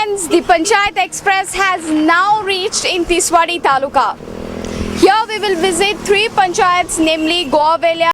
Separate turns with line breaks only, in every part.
Friends, the Panchayat Express has now reached in Tiswadi Taluka. Here we will visit three panchayats, namely Goa Velha,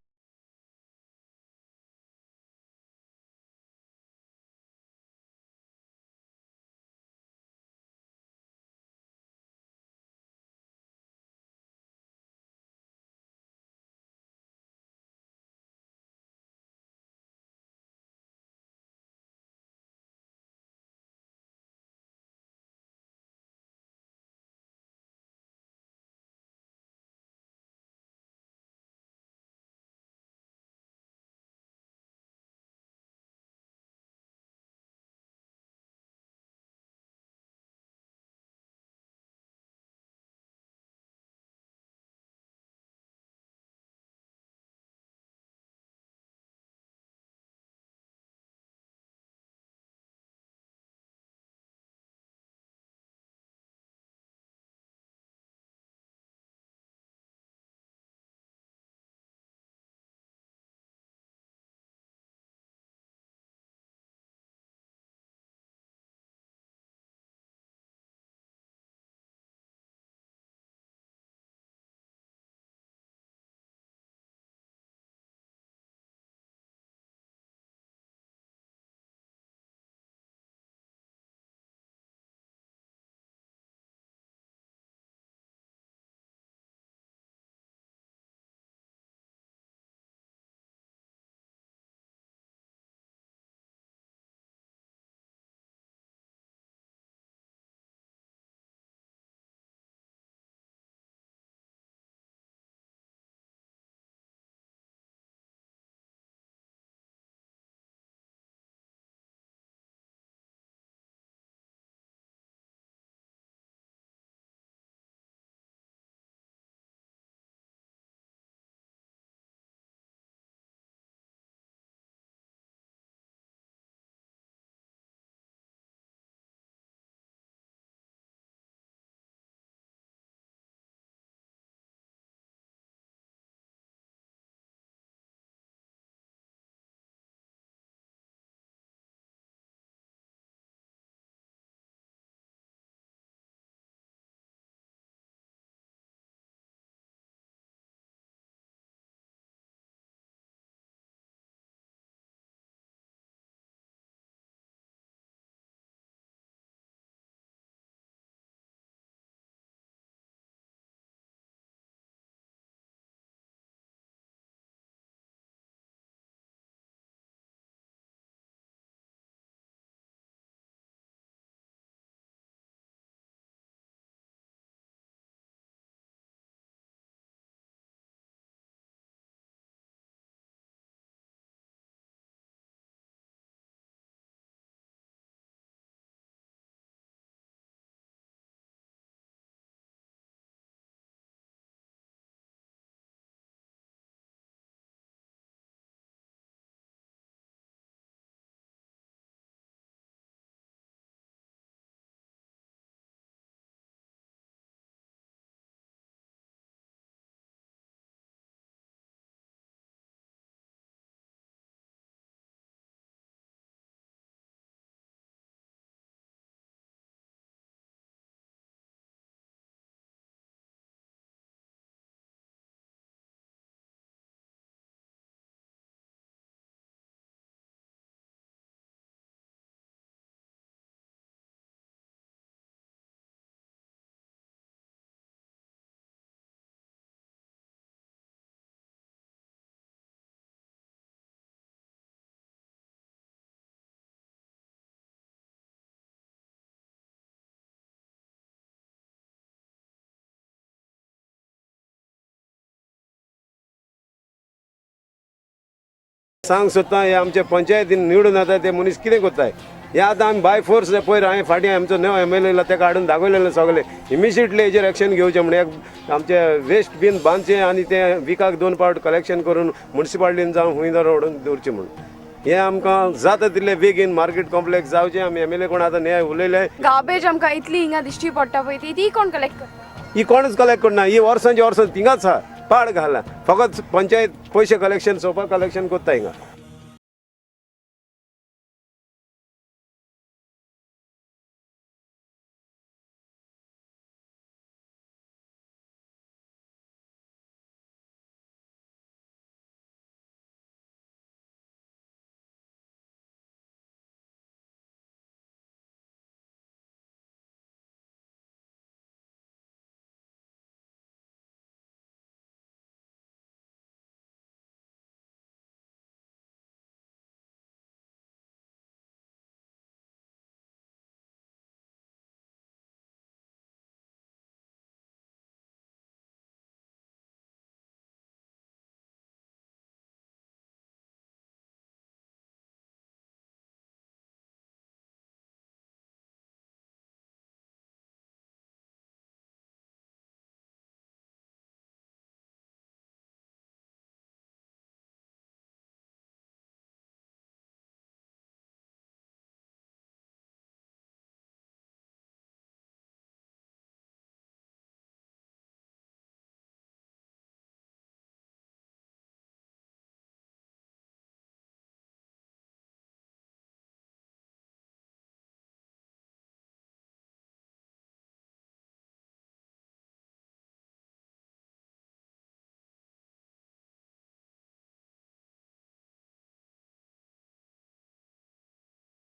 सांग सोदता हे आमचे पंचायतीन निवडून येता ते मनीस कितें करताय हे आतां आमी बाय फोर्स पयर हांवें फाटीं आमचो नवो एम एल एला तेका हाडून दाखयलेलें सगळें इमिजिएटली हेजेर एक्शन घेवचें म्हण एक आमचे वेस्ट बीन बांदचें आनी तें विकाक 2 पावट कलेक्शन करून मुन्सिपालिटीन जावं खंय दर व्हडून दवरचें म्हूण हें आमकां जाता तितलें बेगीन मार्केट कॉम्प्लेक्स जावचें. आमी एम एल ए कोण आतां न्याय उलयले.
गार्बेज आमकां इतली हिंगा दिश्टी पडटा पळय ती कोण कलेक्ट करता?
ही कोणूच कलेक्ट करना. ही वर्सांची वर्सां थिंगाच आहा पाड घाला फकत पंचायत पयशे कलेक्शन सोपा कलेक्शन करता हिंगा.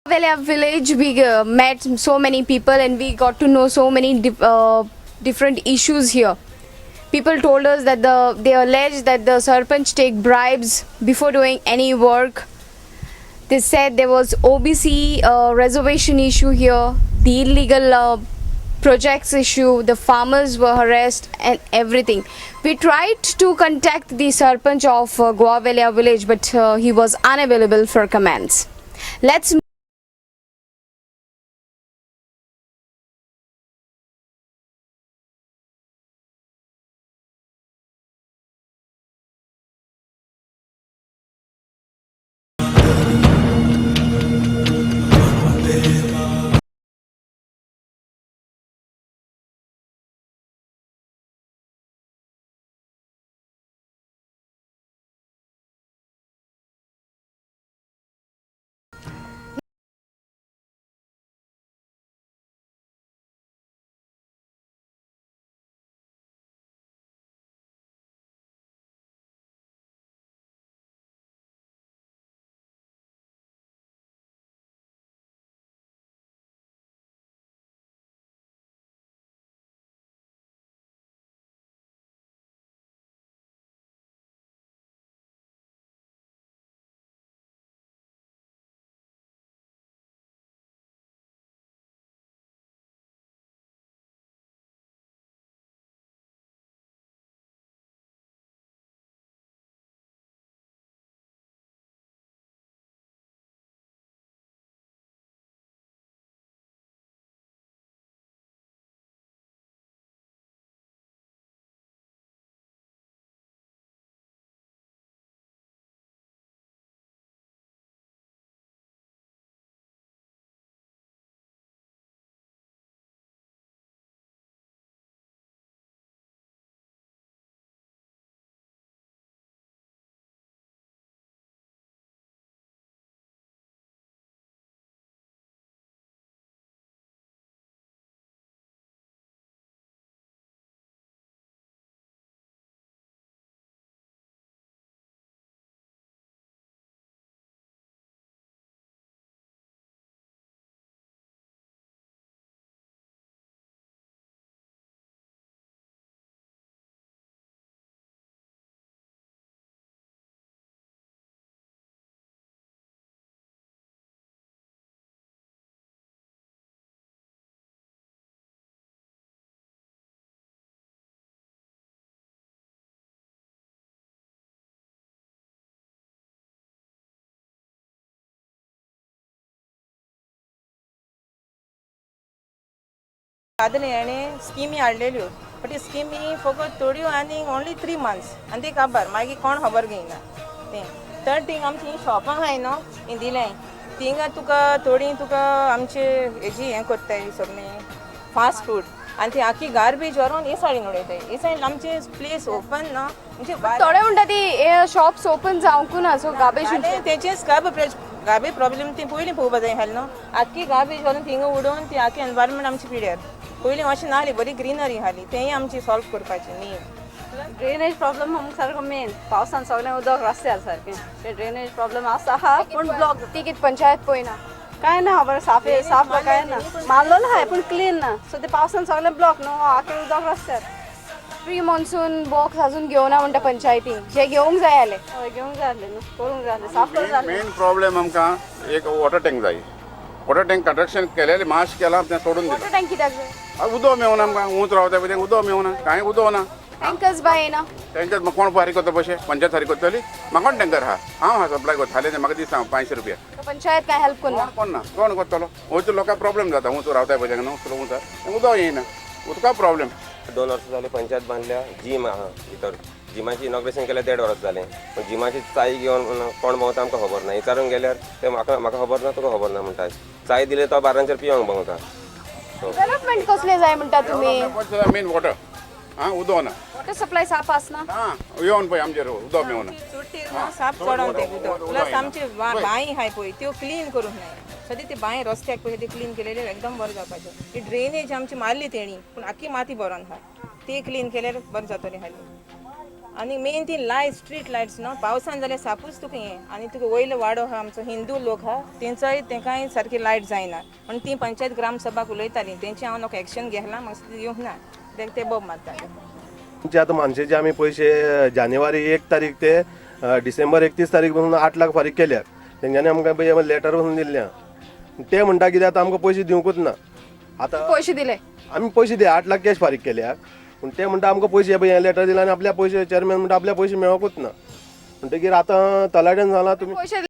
Goavelia village, we met so many people and we got to know so many different issues here. People told us that they allege that the sarpanch take bribes before doing any work. They said there was OBC reservation issue here, the illegal projects issue, the farmers were harassed, and everything. We tried to contact the sarpanch of Goavelia village, but he was unavailable for comments. Let's
आदले हेणें स्किमी हाडलेल्यो but ती स्किमी फकत थोड्यो आनी only 3 months आनी ती काबार मागीर कोण खबर घेयना तें. थर्ड थिंग आमची ही शॉपां आहाय न्हू इंदिलाय थिंगा तुका थोडीं तुका आमचे हेजी हें करताय सगळें फास्ट फूड आनी ती आखी गार्बेज व्हरोन हे सायडीन उडयताय. हे सायडीन आमचे प्लेस ओपन ना म्हणजे
थोडे म्हणटा ती शॉप्स ओपन जावंकू ना, सो गार्बेज
तेचेच गार्बेज प्रॉब्लेम ती पयलीं पळोवपा जाय आसलें न्हू. आखी गार्बेज व्हरोन थिंगा उडोवन ती आखी एनवायरमेंट आमची पिड्यार. पयलीं अशें नासली बरी ग्रिनरी आसली तेंय आमची सॉल्व करपाची न्ही.
ड्रेनेज प्रॉब्लम आमकां सारको मेन पावसान सगळें उदक रस्त्यार सारकें ते ड्रेनेज प्रॉब्लम आसा आहा पूण ब्लॉक
ती कितें पंचायत पळयना
कांय ना खबर साफ साफ कांय ना मारलेलो आहाय पूण क्लीन ना सो ते पावसान सगळें ब्लॉक न्हू आखे उदक रस्त्यार.
प्री मॉन्सून बॉक्स अजून घेवना म्हणटा पंचायतीन, जे घेवंक जाय आले
हय घेवंक जाय आसलें न्हू, करूंक जाय आसलें, साफ करूंक जाय आसलें.
मेन प्रॉब्लेम आमकां एक वॉटर टँक जाय. वॉटर टँक कंस्ट्रक्शन केलेलें माश केलां तें सोडून दिलां.
वॉटर टँक कित्याक जाय?
उदक मेवना आमकां, ऊंच रावता पळय उदक मेवना, कांय उदक ना.
टँकर्स बाय येना.
टँकर कोण फारीक करता पयशे? पंचायत फारीक करतली? म्हाका कोण टँकर आहा? हांव आहा सप्लाय करता हालीं म्हाका दिसा 500 रुपया.
पंचायत कांय हेल्प करना?
कोण ना, कोण करतलो? वयचो लोकांक प्रॉब्लेम जाता, ऊंच रावता पळय न्हू ऊंच उदक येयना, उदका प्रॉब्लेम.
2 वर्सां जालीं पंचायत बांदल्या, जीम आहा भितर, जिमाची इनॉग्रेशन केल्यार 1.5 वर्स जालें, पूण जिमाची चाय घेवन कोण भोंवता आमकां खबर ना. विचारूंक गेल्यार ते म्हाका म्हाका खबर ना, तुका खबर ना म्हणटा. चाय दिले तो बारांचेर पिवंक भोंवता.
डेव्हलपमेंट कसलें जाय म्हणटा तुमी?
मेन वॉटर आं उदक ना,
वॉटर सप्लाय साफ आसना.
आं येवन पळय आमचेर उदक मेवना.
साफ चडोन तें उदक प्लस आमची बांय आहाय पळय त्यो क्लीन करूंक नाय. सद्या ती बांय रस्त्याक पळय ती क्लीन केलेली एकदम बरें जावपाचें. ती ड्रेनेज आमची मारली तेणी पूण आखी माती भरोन आहा, ती क्लीन केल्यार बरें जातलें हाली. आनी मेन ती लायट, स्ट्रीट लायट्स न्हू, पावसान जाल्यार सापूच तुका हें. आनी तुका वयलो वाडो आहा आमचो, हिंदू लोक आहा, तेंचोय तेंकांय सारकी लायट जायना म्हण ती पंचायत ग्रामसभाक उलयताली. तेंचे हांव नोक एक्शन घेतला, म्हाका दिवंक ना, तेंका ते बोब मारताले.
आमचे आतां मानशेचे आमी पयशे जानेवारी 1 तारीख ते डिसेंबर 31 तारीख पसून 8 लाख फारीक केल्यात. तेंच्यांनी आमकां पळय लेटर पसून दिल्लें आहा. ते म्हणटा कितें, आतां आमकां पयशे दिवंकूच ना आतां.
पयशे दिले?
आमी पयशे दिले, 8 लाख कॅश फारीक केल्या, पूण ते म्हणटा आमकां पयशे, पळय लेटर दिला आनी आपल्या पयशे, चेअरमॅन म्हणटा आपल्या पयशे मेळोकूच ना. म्हणटगीर आतां तलाट्यान सांगलां तुमी
पयशे